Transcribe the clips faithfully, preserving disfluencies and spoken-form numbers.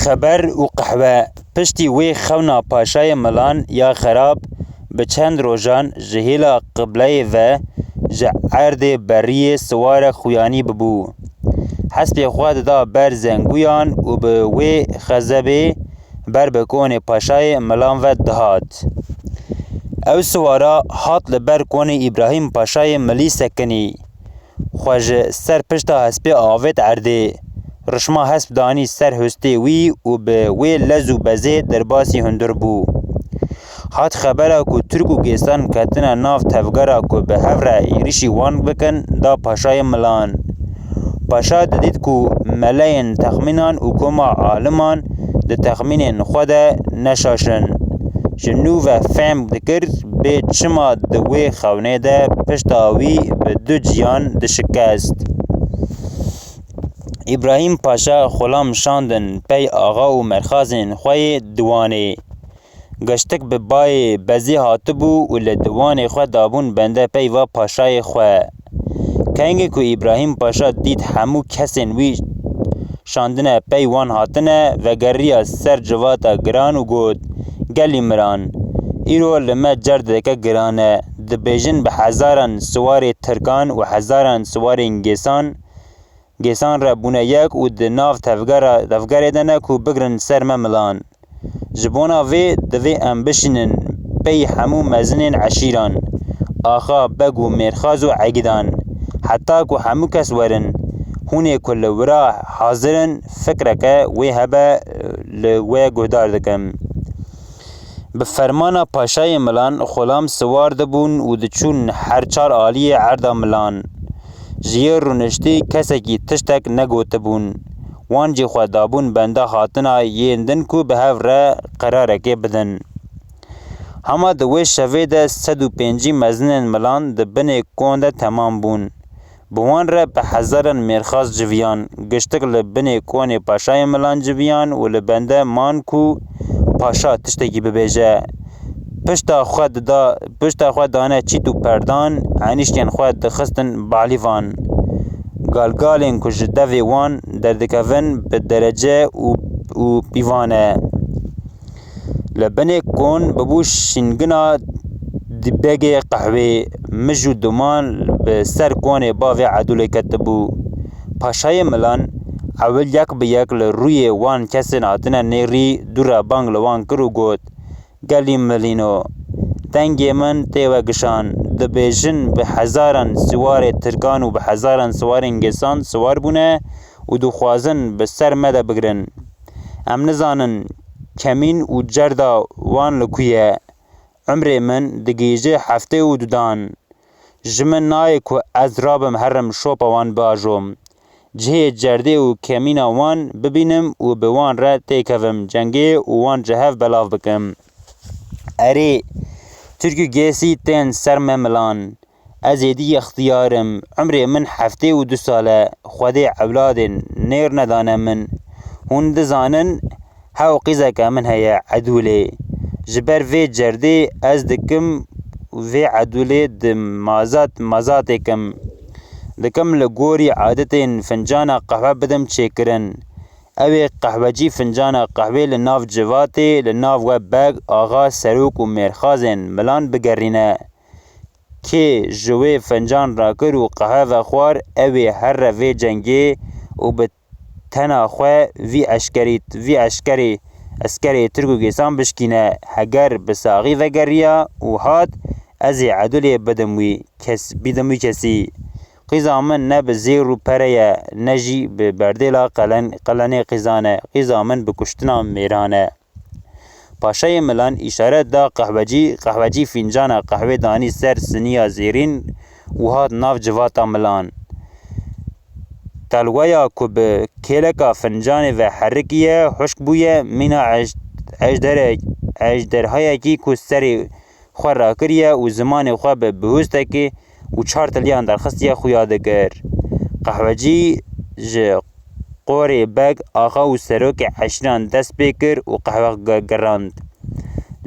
Xeber û qehwe. Piştî wê xewna paşayê Milan ya xerab, bi çend rojan ji hêla qibleyê ve ji erdê beriyê siware xuyanî bibû. Hespê xwe dida ber zenguyan û bi wê xezebê ber bi konê paşayê Milan ve dihat. Ew siwara hat li ber konê Îbrahîm Paşayê Milî sekinî. Xwe ji ser pişta hespê avêt erdê. Rişma hesp danî ser hustê wî û bi wê lez û bezê derbasî hundir bû. Hat xebera ku Tirk û Gêsan ketine nav tevgera ku bi hev re êrişî wan bikin, da paşayê Milan. Paşa didît ku meleyên texmînan û koma aliman di texmînên xwe de neşaş in. Ji nû ve fehm dikir bê çima di wê xewnê de pişta wî bi du ciyan dişikest. Îbrahîm Paşa xulam şandin pey axa û merxazên xwe yê diwanê. Giştik bi bayê bezê hatibû û li diwanê xwe dabûn bende peyva paşayê xwe. Kengê ku Îbrahîm Paşa dît hemû kesên wî şandine pey wan hatine, vegeriya ser civata giran û got, Gelî miran, îro li me cerdeke giran e. Dibêjin bi hezaran siwarê tirkan û hezaran siwarên gêsan, gêsan re bûne yek û di nav tevgera, tevgerê de ne ku bigrin ser me milan. Ji bona vê divê em bişînin pey hemû mezinên eşîran, axa, beg û mêrxaz û egîdan, heta ku hemû kes werin. Hûn ê ku li wira hazir in, fikreke wê hebe, li we guhdar dikim. Bi fermana paşayê milan xulam siwar dibûn û diçûn her çar aliyê erda milan. Ji yê rûniştî kesekî tiştek negotibûn. Wan jî xwe dabûn benda hatina yên din ku bi hev re qerarekê bidin. Hema di wê şevê de sed û pêncî mezinên milan di binê kon de temam bûn. Bi wan re bi hezaran mêrxas civiyan, giştik li binê konê paşayê milan civiyan û li bende man ku paşa tiştekî bibêje. Pişta xwe dida, pişta xwe dane çît û perdan, enîştên xwe dixistin balîvan. Galgalên ku ji devê wan derdikevin bi derece û, û pîvan e. Li binê kon bibû şîngina dibegê qehwê, mij û duman bi ser konê bavê Edûlê ketibû. Paşayê milan ewil yek bi yek li rûyê wan kesên hatine nêrî dû re bang li wan kir û got, Gelî milîno, dengê min tê we gişan, dibêjin bi hezaran siwarê tirkan û bi hezaran siwarên gêsan siwar bûne û dixwazin bi ser me de bigrin. Em nizanin kemîn û cerda wan li ku ye. Umrê min digihîje heftê û dudan. Ji min nayê ku ez rabim herim şopa wan biajom. Cihê cerdê û kemîna wan bibînim û bi wan re têkevim cengê û wan ji hev belav bikim. Erê, Tirk û Gêsî tên ser me milan. Ez êdî extiyar im. Umrê min heftê û du sal e. Xwedê ewladên nêr nedane min. Hûn dizanin, hew qîzeke min heye, Edûlê. Ji ber vê cerdê ez dikim vê Edûlê di mazat, mazatê kim. Dikim li gorî adetên fincana qehwe bidim çêkirin. Ew ê qehwecî fincana qehwê li nav civatê, li nav we beg, axa, serok û mêrxazên milan bigerîne. Kê ji wê fincan rakir û qehwe vexwar, ew ê here vê cengê û bi tena xwe vî eşkerî, vî eşkerê, eskerê Tirk û Gêsan bişkîne. Heger bi saxî vegeriya û hat, ez ê Edûlê bidim wî kes, bidim wî kesî. Qîza min ne bi zêr û pere ye, ne jî bi berdêla qelen-, qelenê qîzan e. Qîza min bi kuştina mêran e. Paşayê milan îşaret da qehwecî, qehwecî fîncana qehwê danî ser siniya zêrîn û hat nav civata milan. Telweya ku bi kêleka fincanê ve herikiye, huşk bûye, mîna ej-, ejderek-, ejderhayekî ku serê xwe rakiriye û zimanê xwe bi bihustekê û çar tiliyan derxistiye xuya dikir. Qehwecî ji qorê beg, axa û serokê eşîran dest pê kir û qehwe ge-, gerand.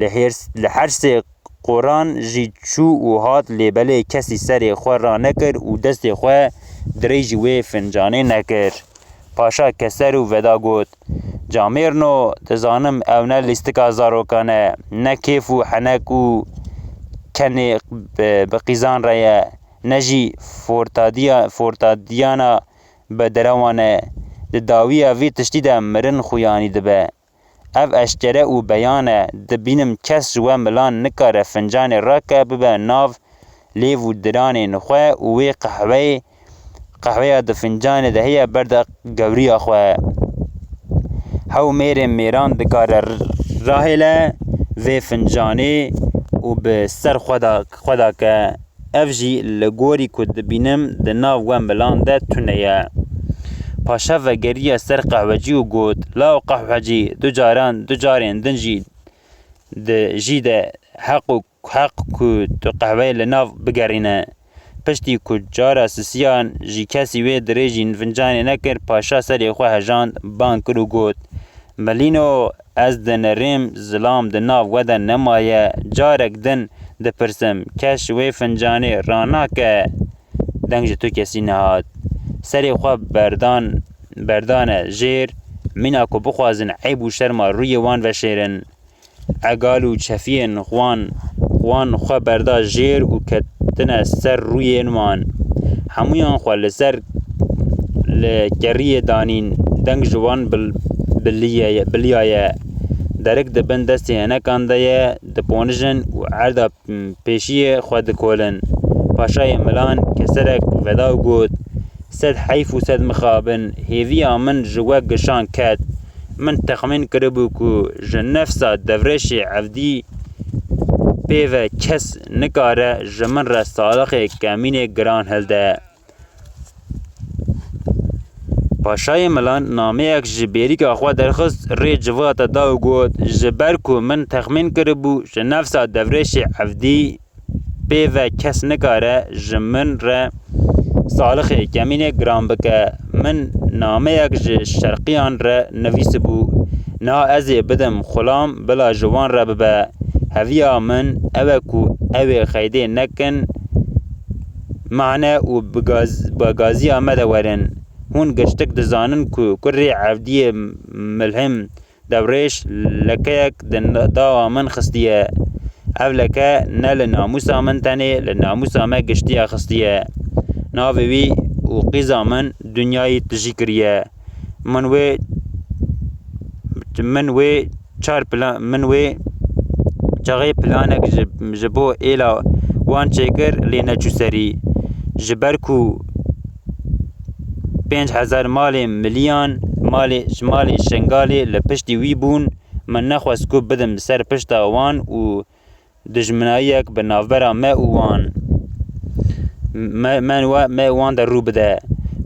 Li hêrs-, li her sê qoran jî çû û hat, lê belê kesî serê xwe ranekir û destê xwe dirêjî wê fincanê nekir. Paşa keser û veda got, Camêrno, dizanim ew ne lîstika zarokan e, ne kêf û henek û kenê bi, bi qîzan re ye, ne jî fortadiya-, fortadiyana bi derewan e. Di dawiya vî tiştî de mirin xuyanî dibe. Ev eşkere û beyan e, dibînim kes ji we milan nikare fincanê rake bibe nav lêv û diranên xwe û wê qehweyê, qehweya di fincanê de heye berde gewriya xwe. Hew mêrên mêran dikare rahêle vê fincanê û bi ser xwe da, xwe dake. Ev jî li gorî ku dibînim di nav we milan de tune ye. Paşa vegeriya ser qehwecî û got, Law qehwecî, du caran, du carên din jî di jî de heq û heq ku tu qehweyê li nav bigerîne. Piştî ku cara sisiyan jî kesî wê dirêjî fincanê nekir, paşa serê xwe hejand, bang kir û got, Milîno, ez dinirêm, zilam di nav we de nemaye. Carek din dipirsim, kes ji wê fincanê ranake. Deng ji tu kesî nehat. Serê xwe berdan, berdane jêr, mîna ku bixwazin eyb û şerma rûyê wan veşêrin. Egal û çefiyên xwan, xwan xwe berda jêr û ketine ser rûyên wan. Hemûyan xwe li ser li keriyê danîn, deng ji wan bil-, biliye-, biliyaye. Derik di bin destê hinekan de ye, diponijin û erda pêşiyê xwe dikolin. Paşayê Milan keserek veda û got, Sed heyf û sed mixabin, hêviya min ji we gişan ket. Min texmîn kiribû ku ji nefsa Devrêşê Evdî pê ve kes nikare ji min re salixê kemînê giran hilde. Paşayê Milan nameyek ji bêrîka xwe derxist, rê civata da û got, Ji ber ku min texmîn kiribû ji nefsa Devrêşê Evdî pê ve kes nikare ji min re salixê kemînê giran bike. Min nameyek ji şerqiyan re nivîsibû. Niha ez ê bidim xulam, bila ji wan re bibe. Heviya min ew e ku ew ê xeydê nekin, mane û bi gaz-, bi gaziya me de werin. Hûn giştik dizanin ku kurê Evdiyê Milhim Dewrêş lekeyek di dawa min xistiye. Ev leke ne li namûsa min tenê, li namûsa me giştiya xistiye. Navê wî û qîza min dinyayî tijî kiriye. Min wê, min wê çar plan, min wê çaxê planek ji, ji bo êla wan çêkir, lê neçû serî. Ji ber ku pênc hezar malê miliyan, malê, ji malê Şengalê li piştî wî bûn, min nexwest ku bidim ser pişta wan û dijminayiyek bi navbera me û wan, me, me, me û wan de rû bide.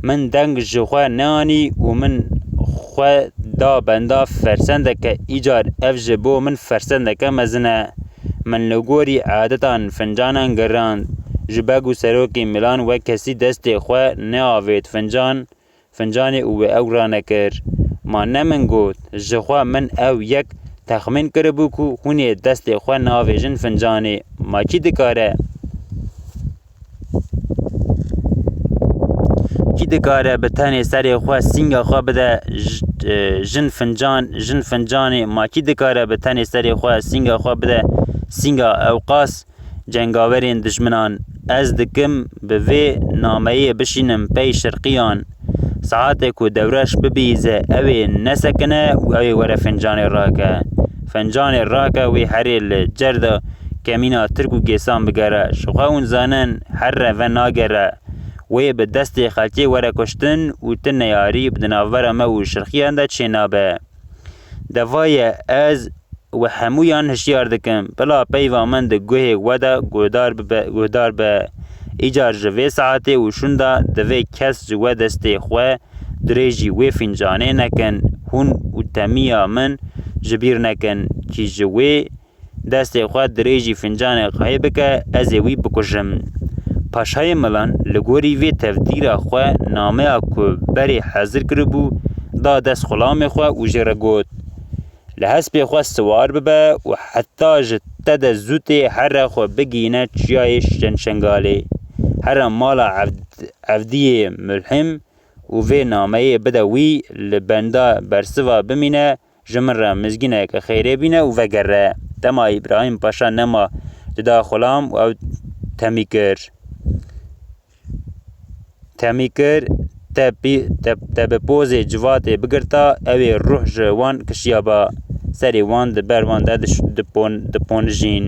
Min deng ji xwe neanî û min xwe da benda fersendeke îcar. Ev ji bo min fersendeke mezin e. Min li gorî adetan fincanan girand. Ji beg û serokê milan wek kesî destê xwe neavêt fincan, fincanê û wê ew ranekir. Ma ne min got, ji xwe min ew yek texmîn kiribû ku hûn ê destê xwe neavêjin fincanê. Ma kî dikare? Kî dikare bi tenê serê xwe sînga xwe bide j-, e, jin fincan, jin fincanê? Ma kî dikare bi tenê serê xwe sînga xwe bide sînga ewqas cengawerên dijminan? Ez dikim bi vê nameyê bişînim pey şirqiyan. Saetê ku Dewreş bibihîze, ew ê nesekine û ew ê were fincanê rake. Fincanê rake wê herê li cerda kemîna Tirk û Gêsan bigere. Ji xwe hûn zanin, here venagere. Wê bi destê xelkê were kuştin û ti neyarî bi di navbera me û şirxiyan de çênabe. Devaye ez we hemûyan hişyar dikim, bila peyva min di guhê we de guhdar bibe, guhdar be. Îcar ji vê saetê û şûnda divê kes ji we destê xwe dirêjî wê fîncanê nekin. Hûn û temiya min ji bîr nekin, kî ji wê destê xwe dirêjî fincanê qehê bike, ez ê wî bikujim. Paşayê Milan li gorî vê tevdîra xwe nameya ku berê hezir kiribû, da dest xulamê xwe û jê re got, Li hespê xwe siwar bibe û heta ji te de zûtê here xwe bigihîne çiyayê Şen-, Şengalê. Here mala Evd-, Evdiyê Mulhim û û vê nameyê bide wî, li benda bersiva bimîne, ji min re mizgîneke xêrê bîne û vegere. Dema Îbrahîm Paşa nema dida xulam û ew temî kir. Temî kir, te pî-, te, te bi pozê civatê bigirta, ew ê ruh ji wan kişiyaba. Serê wan di ber wan de diş-, dipon-, diponijîn.